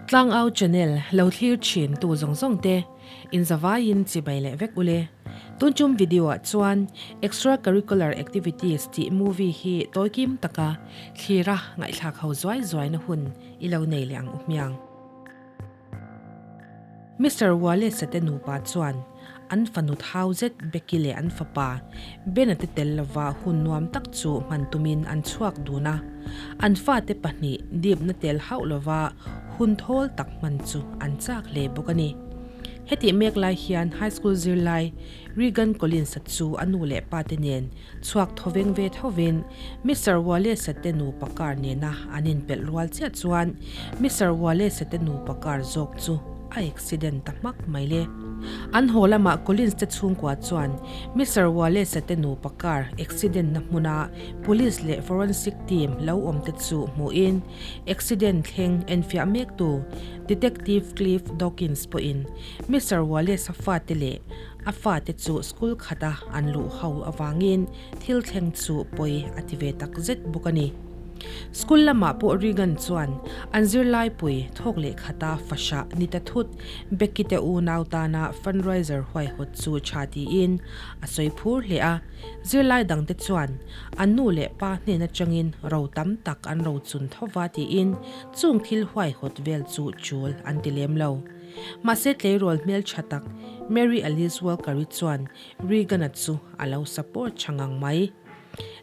Tlangau channel lo thlir thin tu zawng zawng te in zavaiin chibai leh vek ule. Tun tum video ah chuan Extra Curricular Activities tih movie hi tawi kim taka thlira ngaihthlak ho zuai zuai na hun i lo nei leh ang u hmiang. Mister Wallace-a te nupa chuan an fanu thau zet Becky leh an fapa Ben-a te tel lova hun nuam tak chu hman tumin an chhuak dun a. An fate pahnih dipna tel hauh lova hun thawl tak hman chu an chak hle bawk a ni. Hetih mek lai hian high school zirlai Regan Collins-a chu a nu leh pate nen chhuak thoveng ve thovin Mister Wallace-a te nupa car nena an inpelh rual chiah chuan Mister Wallace-a te nupa car zawk chu a accident ta hmak mai le. An haw lamah Collins te chhungkua chuan Mister Wallace-a te nupa car accident na hmuna police leh forensic team lo awm te chu hmuhin accident thleng enfiah mektu Detective Cliff Dawkins pawhin Mister Wallace-a fate leh a fate chu school khata an luh ho avangin thil thleng chu pawi a ti ve tak zet bawk a ni. School lamah pawh Regan chuan an zirlaipui thawk leh khata fasha ni ta thut Becky te unau tana fundraiser huaihawt chu tha tiin a sawi phur hle a. Zirlai dangte chuan an nu leh pa hnen atangin ro tam tak an ro chun thova tiin chung thil huaihawt vel chu chul an ti lem lo. Mahse tleirawl hmeltha tak Mary Alice Walker-i chuan Reagan-a chu a lo support tha ngang mai.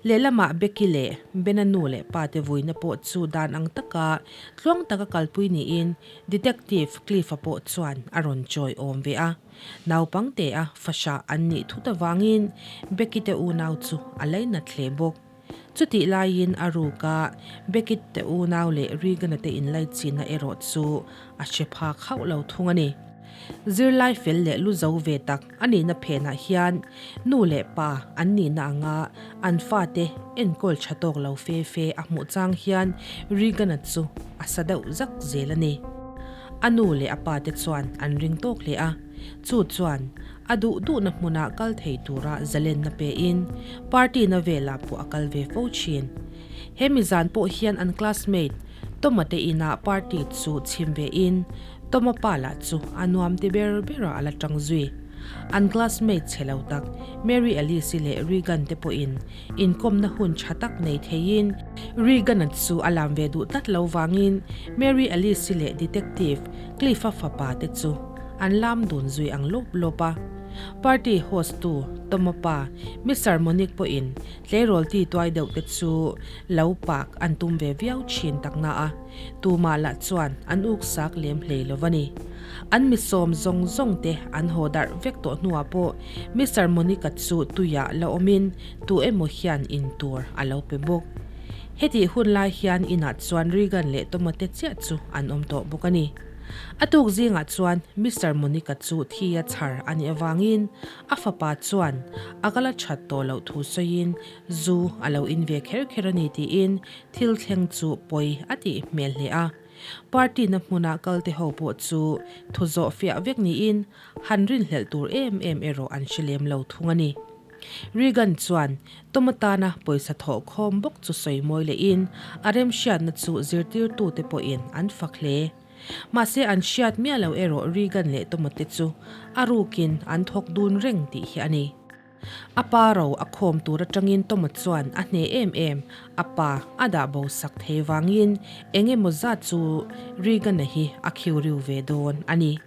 Lehlamah Becky leh Ben-a nu leh pa te vuina pawh chu dan ang taka tluang taka kalpui niin Detective Cliff-a pawh chuan a rawn chawi awm ve a. Naupang te-a fahrah an nih thut avangin Becky te unau chu a lainat hle bawk. Chutih laiin a ruk a, Beckett te unau leh Regan-a te inlaichinna erawh chu a hre phak hauh lo thung a ni. Zirlai fel leh lu zo ve tak a nihna phenah hian nu leh pa an nihna anga an fate enkawl tha tawk lo fe fe a hmuh chang hian Regan-a chu a sa deuh zak zel a ni. A nu leh a pa te chuan an ring tawk hle a, chu chuan A duh duhna hmunah kal thei tura zalenna pein party na velah pawh a kal ve fo thin. He mi zan pawh hian an classmate Toma te inah party chu chhim vein Toma pa lah chu a nuam ti ber berah a la tang zui. An classmate chhe lo tak Mary Alice-i leh Regan te pawhin inkawmna hun tha tak nei theiin Regan-a chu a lam ve duh tlat lo vangin Mary Alice-i leh Detective Cliff-a fapa te chu An lam dun zui ang lawp lawp a. Party host tu Tomo pa Mister Monique pawhin tleirawl ti tuai deuh te chu lo pak an tum ve viau thin tak na a, tumah lah chuan an uk sak lem hlei lo va ni. An mi sawm zawng zawng te an haw darh vek tawh hnuah pawh Mister Monique-a chu tuiah la awmin tu emaw hian in tur a lo pe bawk. Hetih hun lai hian inah chuan Regan leh Tomo te chiah chu an awm tawh bawk a ni. A tuk zingah chuan Mister Monica chu thi a chhar a nih avangin a fapa chuan a kal a that tawh loh thu sawiin zu a lo in ve kher kher a ni tiin thil thleng chu pawi a tih hmel hle a. Party na hmuna kalte ho pawh chu thu zawh fiah vek niin han rinhlelh tur em em erawh an hre lem lo thung a ni. Reagan chuan Tom atana pawisa thawh khawm bawk chu sawi mawi lehin a remhriatna chu zirtirtute pawhin an fak hle. Mahse an hriat miah lo erawh Reagan leh Toma te chu a rukin an thawk dun reng tih hi a ni. A pa ro a khawm tur atangin Toma chuan a hne em em, a pa a dah bo sak thei vangin eng emaw zat chu Reagan-a hi a khiu riu ve dawn a ni.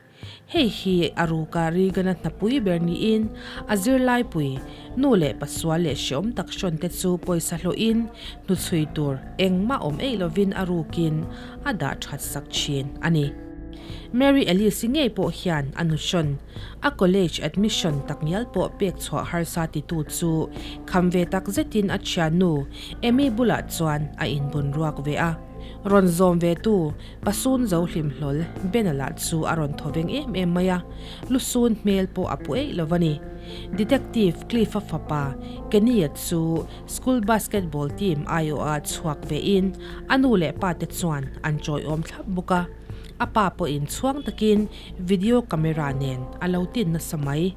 Hei hi a ruka Reagan-a hnapui ber niin a zirlaipui nu leh pasual leh hreawm tak hrawnte chu pawisa hlawhin hnuchhui tur engmah awm eih lovin a rukin a dah that sak thin a ni. Mary Alice-i ngei pawh hian a nuhrawn a college admission takngial pawh pek chhuah harsa titu chu kham ve tak zetin a thiannu Amy bulah chuan a inbun ruak ve a. Rawn zawm ve tu Pasun zo hlim hlawl Bena lah chu a rawn thaw veng em em mai a, lusun hmel pawh a pu eih lo va ni. Detective Cliff-a fapa Kenny-a chu school basketball team aiawha chhuak vein a nu leh pa te chuan an chawiawm thlap bawk a, a pa pawhin chhuang takin video camera nen a lo tin nasa mai.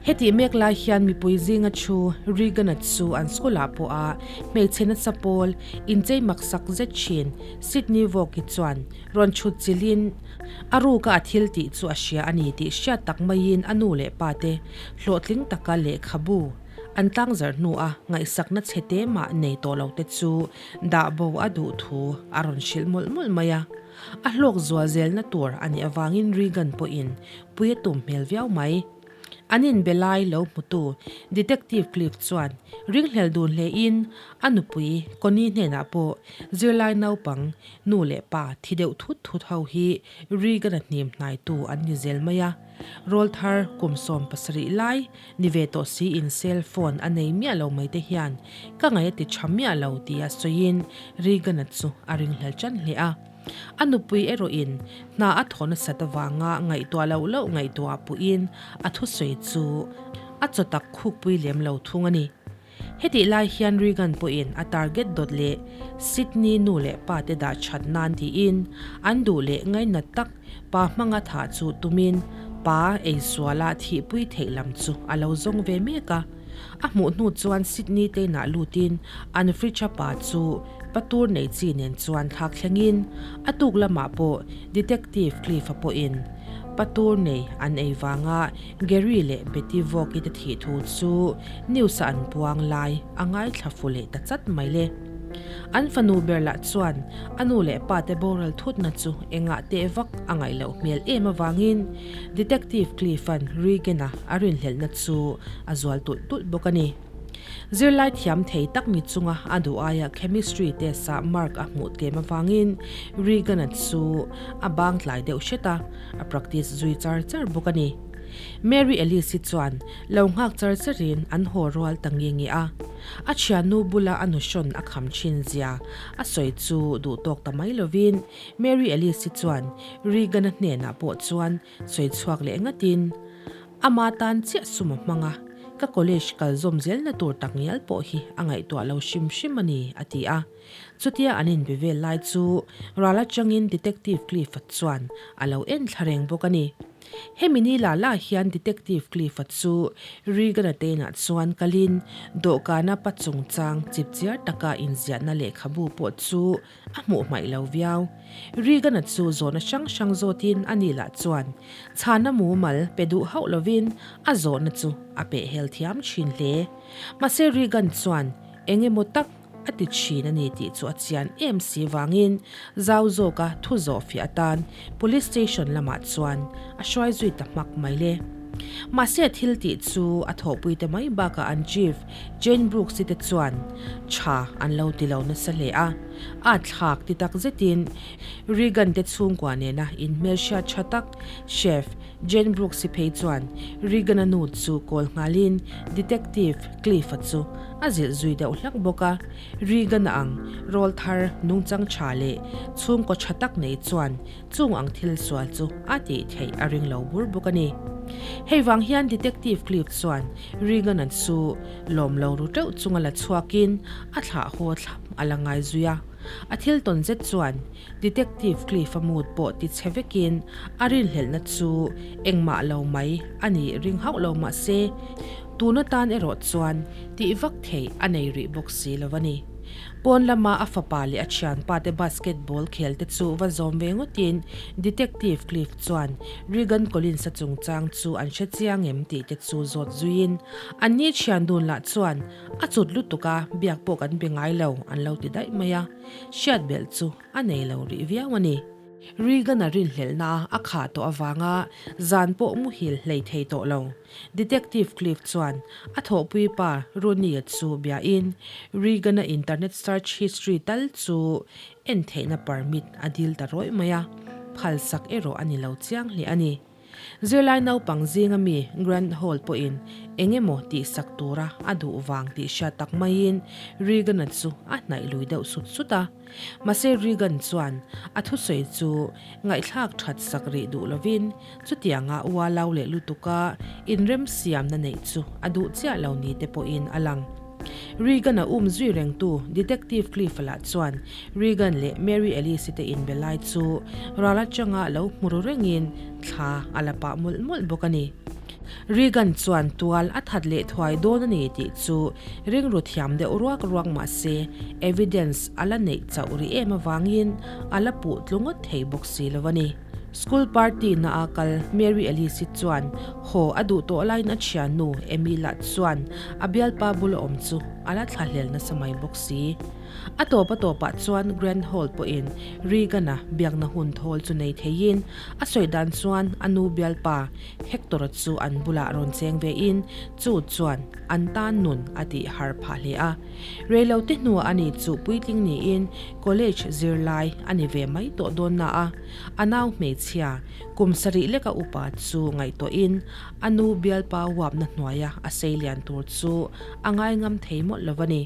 Hetih mek lai hian mipui zinga thu Reagan-a chu an school-ah pawh a hmeichhe nasa pawl inchei maksak zet thin Sydney Vogue-i chuan rawn chhut chilhin a ruka a thil tih chu a hria a ni tih hriat tak maiin a nu leh pa te hlawhtling taka lehkhabu an tlangzarh hnua ngaihsakna chhe te mah nei tawh lo te chu dah bo a duh thu a rawn hrilh mawlh mawlh mai a. A hlawk zual zelna tur a nih avangin Reagan pawhin pui a tum hmel viau mai. An inbe lai lo hmutu Detective Cliff chuan ringhlel dun hlein a nupui Connie hnenah pawh zirlai naupang nu leh pa thi deuh thut thut ho hi Reagan-a hnim hnaitu an ni zel mai a. Rawlthar kum 70 lai ni ve tawh siin cell phone a nei miah lo mai te hian ka ngaih a ti tha miah lo tia sawiin Reagan-a chu a ringhlel tan hle a. A nupui erawhin hna a thaw nasat avanga ngaihtuah loh loh ngaihtuah puhin a thusawi chu a chaw tak khukpui lem lo thung a ni. Hetih lai hian Reagan pawhin a target dawt leh Sydney nu leh pa te dah that nan tiin an duh leh ngainat tak pa hmanga thah chu tumin pa eisuala thihpui theih lam chu a lo zawng ve mek a. A hmuh hnu chuan Sydney te inah lutin an fridge-a pa chu patur nei chi nen chuan thlak thlengin a tuk lamah pawh Detective Cliff-a pawhin patur nei an ei vanga Gary leh Betty Vogue-i te thih thu chu news-a an puang lai a ngaithla fu leh ta chat mai le. An fanu ber lah chuan a nu leh pa te boral thutna chu engah teh vak a ngaih loh hmel em avangin Detective Cliff-a'n Regan-a a rinhlelhna chu a zual tulh tulh bawk a ni. Zirlai thiam thei tak ni chunga a duh aia chemistry test-ah mark a hmuh tlem avangin Regan-a chu a bang tlai deuh hret a, a practice zui char char bawk a ni. Mary Alice-i chuan lo nghak char charin an haw rual ta nge nge a. A thiannu bula a nuhrawn a kham thin zia a sawi chu duh tawk ta mai lovin Mary Alice-i chuan Regan-a hnenah pawh chuan sawi chhuak leh ngatin, Ama tan chiah sum a hmang a, ka college kal zawm zelna tur tak ngial pawh hi a ngaihtuah lo hrim hrim a ni, a ti a. Chutia an inbe vel lai chu ral atangin Detective Cliff-a chuan a lo en thla reng bawk a ni. Hemi ni la la hian Detective Cliff-a chu Regan-a te inah chuan kalin dawhkana pa chungchang chipchiar taka inziahna lehkhabu pawh chu a hmuh hmaih lo viau. Regan-a chu zawhna hrang hrang zawtin ani lah chuan chhana mumal pe duh hauh lovin a zawhna chu a pehhel thiam thin hle. Mahse Regan chuan eng emaw tak a ti thin a ni tih chu a chian em si vangin zau zawka thu zawh fiah atan Police Station lamah chuan a hruai zui ta hmak mai le. Mahse a thil tih chu a thawhpui te mai bakah an Chief Jane Brooks-i te chuan tha an lo ti lo nasa hle a, a thlak ti tak zetin Regan te chhungkua nena inhmelhriat tha tak Chef Jane Brooks-i phei chuan Regan-a nu chu kawl nghalin Detective Cliff-a chu a zilh zui deuh hlak bawk a. Regan-a ang rawl thar nungchang tha leh chhungkaw tha tak nei chuan chung ang thil sual chu a tih theih a ring lo bur bawk a ni. Hei vang hian Detective Cliff chuan Regan-a chu lawm lo ru teuh chunga la chhuakin a thlah haw thlap a la ngai zui a. A thil tawn zet chuan Detective Cliff-a mood pawh ti chhe vekin a rinhlelhna chu engmah lo mai a nih ring hauh lo mah se, tun atan erawh chuan tih vak theih a nei rih bawk si lo a ni. Pawn lama a fapa leh a thianpa te basketball khel te chu va zawm ve ngawtin Detective Cliff chuan Regan Collins-a chungchang chu an hre chiang em tih te chu zawt zuiin anni thian dun lah chuan a chut lutuk a, biak pawh kan be ngai lo an lo ti daih mai a. Hriat belh chu a nei lo rih viau a ni. Regan-a rinhlelhna a khah tawh avanga zan pawh muhil hlei thei tawh lo. Detective Cliff chuan a thawhpui pa Rooney-a chu biain Regan-a internet search history tal chu en theihna permit a dil ta rawih mai a, phalsak erawh a ni lo chiang hle a ni. Zirlai naupang zinga mi Grant Hall pawhin eng emaw tihsak tura a duh vang tih hriat tak maiin Regan-a chu a hnaih lui deuh sut sut a. Mahse Regan chuan a thusawi chu ngaihthlak that sak rih duh lovin chutianga ualau leh lutuka inremsiamna neih chu a duh chiah lo ni te pawhin a lang. Regan-a um zui rengtu Detective Cliff-a lah chuan Regan leh Mary Alice-i te inbe lai chu ral atanga lo hmu ru rengin thla a la pah mawlh mawlh bawk a ni. Reagan chuan tual a that leh thuai dawn a ni tih chu ringru thiam deuh ruak ruak mah se evidence a la neih chauh rih em avangin a la puh tlu ngawt thei bawk si lo a ni. School party na a kal Mary Alice-i chuan haw a duh tawh laiin a thiannu Amy lah chuan a bialpa bula awm chu a la thlahlel nasa mai bawk si. A tawp a tawpah chuan Grand Hall pawhin Reagan-a biakna hun thawl chu nei theiin a sawi dan chuan a nu bialpa Hector-a chu an bulah rawn cheng vein chu chuan an tan nun a tih har phah hle a. Reilote hnuah ani chu puitling niin college zirlai a ni ve mai tawh dawn na a, a nau hmeichhia kum sarih leka upa chu ngaihtuahin a nu bialpa uapna hnuaia a seilian tur chu a ngaingam thei mawlh lo a ni.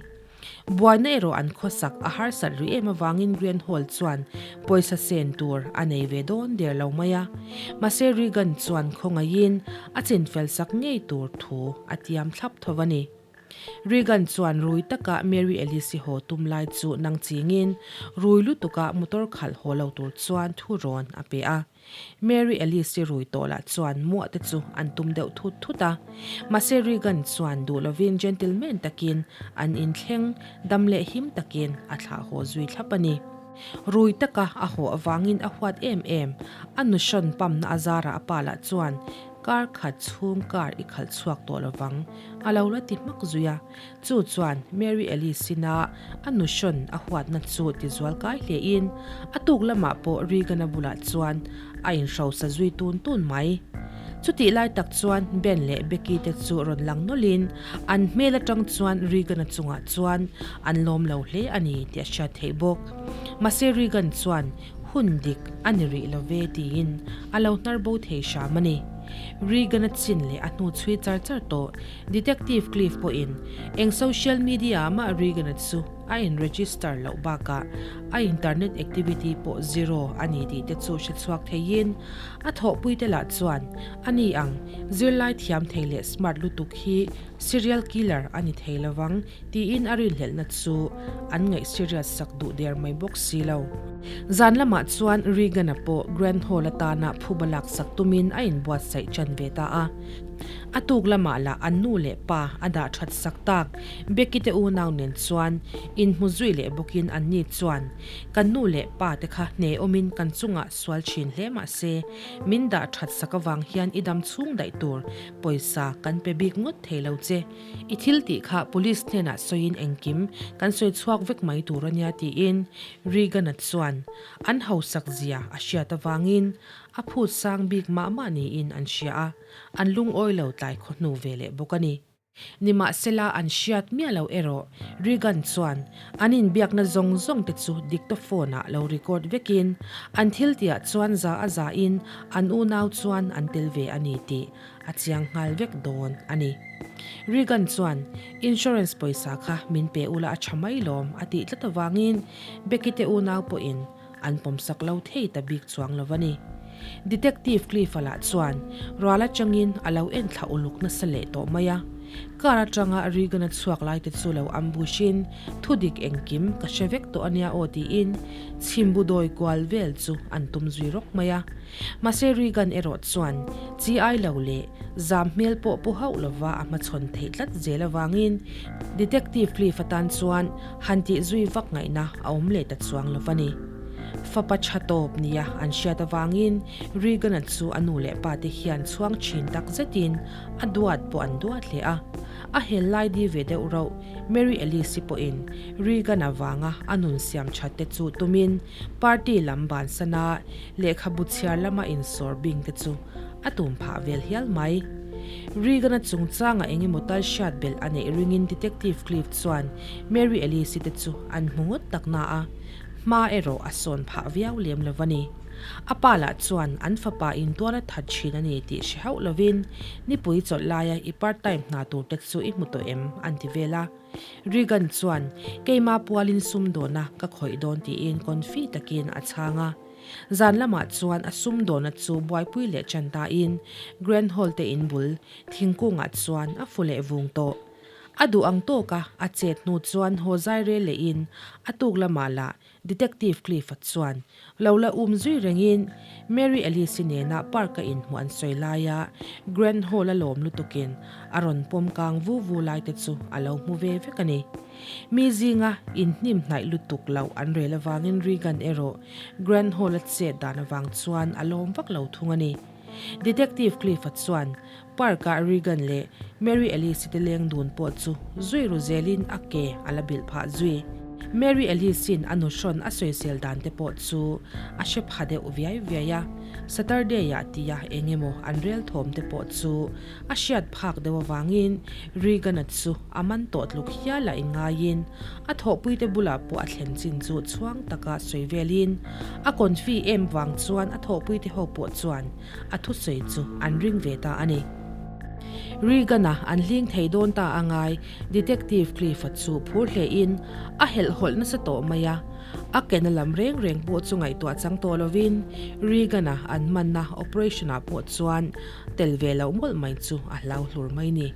Buaina erawh an khawsak a harsat rih em avangin Grand Hall chuan pawisa sen tur a nei ve dawn der lo mai a. Mahse Reagan chuan khawngaihin a chinfel sak ngei tur thu a tiam thlap tho a ni. Reagan chuan rui taka Mary Alice-i haw tum lai chu nang chingin rui lutuka motor khalh haw lo tur chuan thu rawn a pe a. Mary Alice-i rui tawh lah chuan muah te chu an tum deuh thut thut a. Mahse Reagan chuan duh lovin gentleman takin an inthleng dam leh him takin a thlah haw zui thlap a ni. Rui taka a haw avangin a huat em em. A nuhrawn pamna a zarah a pa lah chuan kar khat chhung car i khalh chhuak tawh lovang a lo la ti hmak zui a. Chu chuan Mary Alice-ina a nuhrawn a huatna chu tizual kai hlein a tuk lamah pawh Regan-a bulah chuan a inhrosa zui tun tun mai. Chutih lai tak chuan Ben leh Becky te chu rawn lang nawlhin an hmel atang chuan Regan-a chungah chuan an lawm lo hle a ni tih a hriat theih bawk. Mahse Regan chuan hun dik a ni rih lo ve tiin a lo hnar bo thei hram a ni. Regan-a chin leh a hnu chhui char char tawh. Detective Cliff pawhin eng social media mah Regan-a chu a in-register loh bakah a internet activity pawh zero a ni tih te chu hre chhuak theiin a thawhpuite lah chuan ani ang zirlai thiam thei leh smart lutuk hi serial killer a ni thei lovang tiin a rinhlelhna chu an ngaih serious sak duh der mai bawk si lo. Zan lamah chuan Regan-a pawh Grand Hall atana phuba laksak tumin a inbuatsaih ṭan ve ta a. A tuk lamah lah an nu leh pa a dah that sak tak. Becky te unau nen chuan inhmu zui leh bawkin an ni chuan kan nu leh pa te kha hne awmin kan chungah sual thin hle mah se min dah that sak avang hian i dam chhung daih tur pawisa kan pe bik ngawt thei lo che. I thil tih kha police hnenah sawiin engkim kan sawi chhuak vek mai tur a nia tiin Regan-a chuan an hausak zia a hriat avangin A phut sang bik mah mah niin an hria a, an lungawi lo tlai khaw hnu ve leh bawk a ni. Nimahsela an hriat miah lo erawh Reagan chuan an inbiakna zawng zawng te chu dictaphone ah lo record vekin an thil tihah chuan za a za in an unau chuan an tel ve a ni tih a chiang nghal vek dawn a ni. Reagan chuan insurance pawisa kha min pe ula a tha mai lawm a tih tlat avangin Becky te unau pawhin An pawmsak lo thei ta bik chuang lo a ni. Detective Cliff-a lah chuan rual atangin a lo en thla uluk nasa leh tawh mai a. Car atanga Regan-a chhuak lai te chu lo ambush-in thudik engkim ka hre vek tawh a nia aw tiin chhimbu dawi kual vel chu an tum zui rawk mai a. Mahse Regan erawh chuan chi ai lo leh zam hmel pawh pu hauh lova a hmachhawn theih tlat zel avangin Detective Cliff-a tan chuan Han tih zui vak ngaihna a awm leh ta chuang lo va ni. Fapa tha tawp nia an hriat avangin Regan-a chu a nu leh pa te hian chhuang thin tak zetin a duat pawh an duat hle a. A hel lai di ve deuh rauh Mary Alice-i pawhin Regan-a vanga a nun siam that te chu tumin party lam bansana lehkhabu chhiar lama insawr bing te chu a tum phah vel hial mai. Regan-a chungchanga eng emaw tal hriat belh a neih ringin Detective Cliff chuan Mary Alice-i te chu an hmu ngawt tak na a, hma erawh a sawn phah viau lem lo a ni. A pa lah chuan an fapa in tual a that thin a ni tih hre hauh lovin nipui chawlh laia i part time hna tur te chu i hmu tawh em? an ti vel a. Regan chuan keima pualin sumdawna ka khawih dawn tiin confi takin a chhang a. Zan lamah chuan a sumdawna chu buaipui leh ṭan tain Grand Hall te in bul thingkungah chuan a fu leh vung tawh. A duh ang tawka a chet hnu chuan haw zai rel lehin a tuk lamah lah Detective Cliff-a chuan lo la um zui rengin Mary Alice-i nena park-a inhmuh an sawi laia Grand Hall-a lawm lutukin a rawn pawm kang vu vu lai te chu a lo hmu ve vek a ni. Mi zinga inhnim hnaih lutuk loh an rel avangin Regan erawh Grand Hall-a chet dan avang chuan a lawm vak lo thung a ni. Detective Cliff-a chuan Park-ah Regan leh Mary Alice-i te leng dun pawh chu zui ru zelin a ke a la bilh phah zui. Mary Alice-in a nuhrawn a sawisel dan te pawh chu a hre pha deuh viai viai a, Saturday-ah tia eng emaw an rel thawm te pawh chu a hriat phak deuh avangin Regan-a chu a man tawh tluk hiala inngaiin a thawhpuite bulah pawh a thlen chin chu chhuang taka sawi velin a confi em vang chuan a thawhpuite ho pawh chuan a thusawi chu an ring ve ta a ni. Regan-a an hling thei dawn ta a ngai, Detective Cliff-a chu phur hlein a helhhawlh nasa tawh mai a. A kena lam reng reng pawh chu ngaihtuah chang tawh lovin Regan-a an hmanna operation-ah pawh chuan tel ve loh mawlh mai chu a hlau hlur mai ni.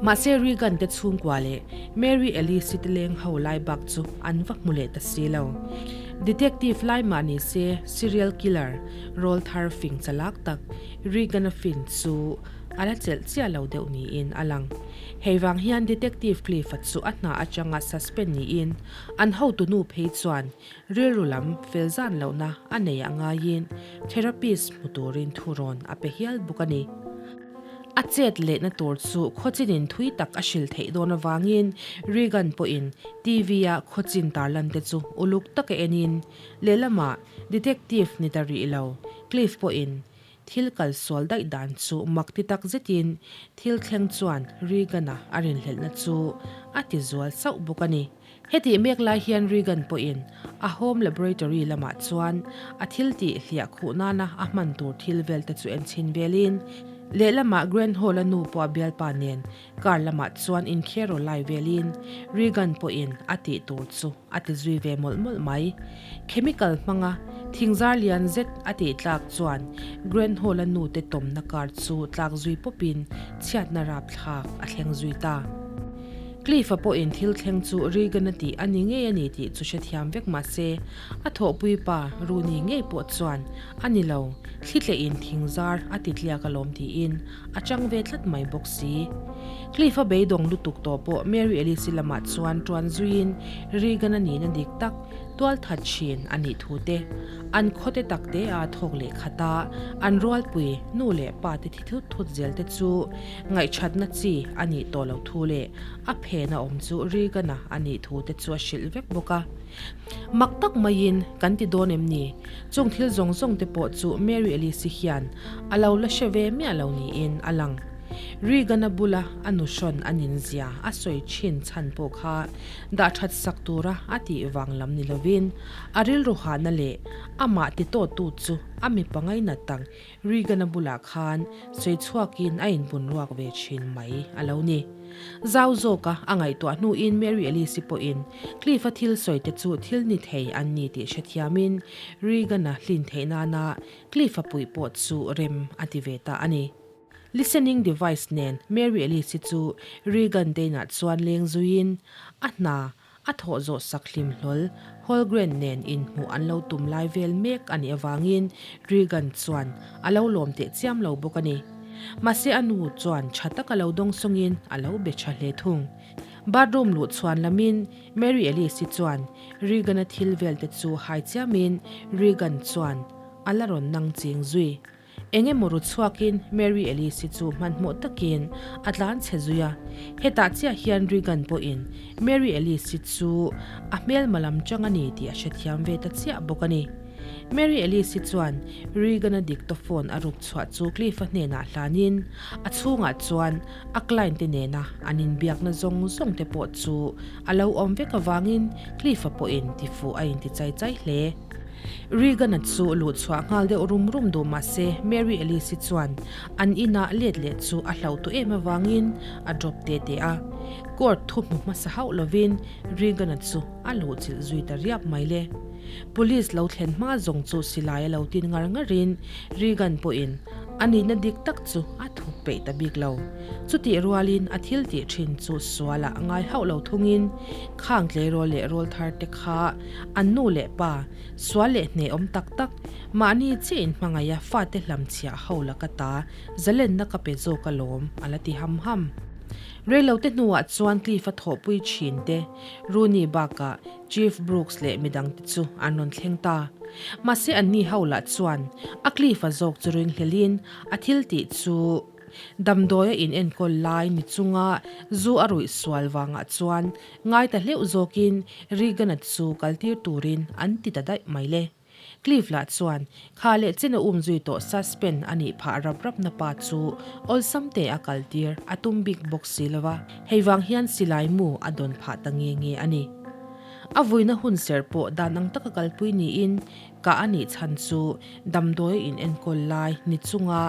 Mahse Regan te chhungkua leh Mary Alice-i te leng ho lai bak chu an va hmu leh ta si lo. Detective lai mah ni se serial killer rawl thar fing chalak tak Regan-a fin chu a la chelh chiah lo deuh niin a lang. Hei vang hian Detective Cliff-a chu a hna atanga suspend niin an hotu nu phei chuan rilru lam fel zan lohna a nei a ngaiin therapist hmu turin thurawn a pe hial bawk a ni. A chet lehna tur chu khawchinin thui tak a hril theih dawn avangin Regan pawhin TV-a khawchin tarlan te chu uluk taka enin lehlamah detective ni ta rih lo Cliff pawhin thil kal sual daih dan chu mak ti tak zetin thil thleng chuan Regan-a a rinhlelhna chu a ti zual sauh bawk a ni. Hetih mek lai hian Regan pawhin a home laboratory lamah chuan a thil tih hliah khuh nana a hman tur thil vel te chu en chhin velin lehlamah Grand Hall-a nu pawh a bialpa nen car lamah chuan inkher aw lai velin Regan pawhin a tih tur chu a ti zui ve mawlh mawlh mai. Chemical hmanga thingzar lian zet a tih tlak chuan Grand Hall-a nu te tawmna car chu tlak zui pawpin chhiatna rapthlak a thleng zui ta. Cliff-a pawhin thil thleng chu Regan-a tih a ni ngei a ni tih chu hrethiam vek mah se, a thawhpui pa Rooney ngei pawh chuan a ni lo, thli tlehin thingzar a ti tliak alawm tiin a chang ve tlat mai bawk si. Cliff-a beidawng lutuk tawh pawh Mary Alice-i lamah chuan ṭuan zuiin Regan-a nihna dik tak tual that thin a nih thu te, an khawte takte a thawk leh khat a, an rualpui nu leh pa te thi thut thut zel te chu Ngaihṭhatna chi a nih tawh loh thu leh a phena awm chu Regan-a a nih thu te chu a hrilh vek bawk a. Mak tak maiin kan ti dawn em ni? Chung thil zawng zawng te pawh chu Mary Alice-i hian a lo la hre ve miah lo niin a lang. Regan-a bula a nuhrawn a ninzia a sawi thin chhan pawh kha dahṭhat sak tura a tih vang lam ni lovin a rilru hahna leh amah titawttu chu a mipa ngainat tak Regan-a bulah khan sawi chhuakin a inbun ruak ve thin mai a lo ni. Zau zawka a ngaihtuah hnuin Mary Alice-i pawhin Cliff-a thil sawite chu thil ni thei an ni tih hrethiamin Regan-a hlin theih nana Cliff-a puih pawh chu rem a ti ve ta a ni. Listening device nen Mary Alice-i chu Regan Dane-ah chuan leng zuiin a hna A thawh zawh sak hlim hlawl, Holgren nen inhmuh an lo tum lai vel mek a nih avangin Regan chuan a lo lawm teh chiam lo bawk a ni. Mahse a nu chuan tha taka lo dawng sawngin a lo be tha hle thung. Bathroom luh chhuan lamin Mary Alice-i chuan Regan-a thil vel te chu hai chiamin Regan chuan a la rawn nang ching zui. Eng emaw ru chhuakin Mary Alice-i chu hmanhmawh takin a tlan chhe zui a. Hetah chiah hian Regan pawhin Mary Alice-i chu a hmelma lam chang a ni tih a hrethiam ve ta chiah bawk a ni. Mary Alice-i chuan Regan-a dictaphone a ruk chhuah chu Cliff-a hnenah hlanin a chhungah chuan a client te nena an inbiakna zawng zawng te pawh chu a lo awm vek avangin Cliff-a pawhin tifuh a inti chai chai hle. Regan-a chu luh chhuah nghal deuh rum rum duh mah se Mary Alice-i chuan an inah let leh chu a hlauh tawh em avangin a drop te te a. Court thu hmu hmasa hauh lovin Regan-a chu a luh chilh zui ta riap mai le. Police lo thlen hma zawng chu silai a lo tin ngar ngarin Regan pawhin A nihna dik tak chu a thup peih ta bik lo. Chutih rualin a thil tih thin chu sualah a ngai hauh lo thungin khang tleirawl leh rawl thar te kha an nu leh pa sual leh hnehawm tak tak mahni chiah in hmangaih a fate hlamchhiah ho laka ta zalenna ka pe zawk alawm a la ti ham ham. Reilote hnuah chuan Cliff-a thawhpui thin te Rooney bakah Chief Brooks leh midangte chu an rawn thleng ta. Mahse anni ho lah chuan a Cliff-a zawk chu ringhlelin a thil tih chu damdawi a inenkawl lai ni chunga zu a ruih sual vangah chuan ngai ta hleuh zawkin Regan-a chu kaltir turin an ti ta daih mai le. Cliff lah chuan kha leh chen a um zui tawh suspend a nih phah rap rap na pa chu awlsam te a kal tir a tum bik bawk si lo va, hei vang hian silai mu a dawn phah ta nge nge a ni. A vuina hun serh pawh dan ang taka kalpui niin kah a nih chhan chu damdawi a in enkawl lai ni chunga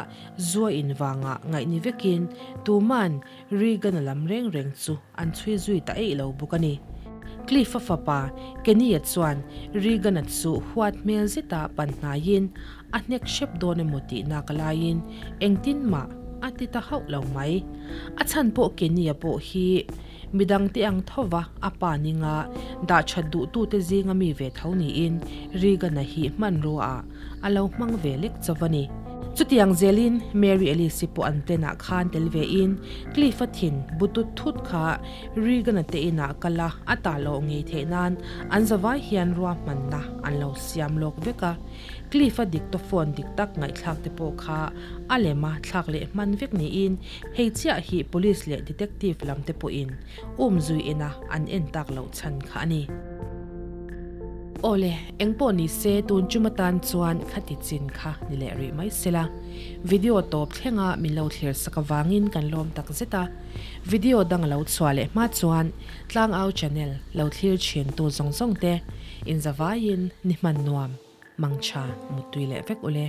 zu a in vangah ngaih ni vekin tuman Regan-a lam reng reng chu an chhui zui ta eih lo bawk a ni. Cliff-a fapa Kenny-a chuan Regan-a chu huat hmel zeta pan hnaiin a hnek hrep dawn emaw tih nak laiin engtin mah a ti ta hauh lo mai. A chhan pawh Kenny-a pawh hi midangte ang thova a pa ninga dah that duhtute zinga mi ve tho niin Regan-a hi hmanrua-ah a lo hmang ve lek chauh a ni. Chutiang zelin Mary Alice-i pawh an pen-ah khan tel vein Cliff-a thin bu tut thut kha Regan-a te inah kal a, a tah loh ngei theih nan an zavai hian ruahmanna an lo siam lawk vek a. Cliff-a dictaphone dik tak ngaihthlak te pawh kha a lem a thlak leh hman vek niin hei chiah hi police leh detective lam te pawhin Um zui ena an en tak loh chhan kha a ni. Awle, engpawh ni se tun chum atan chuan khati chin kha ni leh rih mai sela. Video tawp thlenga min lo thlir sak avangin kan lawm tak zet a. Video dang a lo chhuah leh hma chuan Tlangau channel lo thlir thin tu zawng zawng te inzavaiin ni hman nuam, mangtha muttui leh vek ule.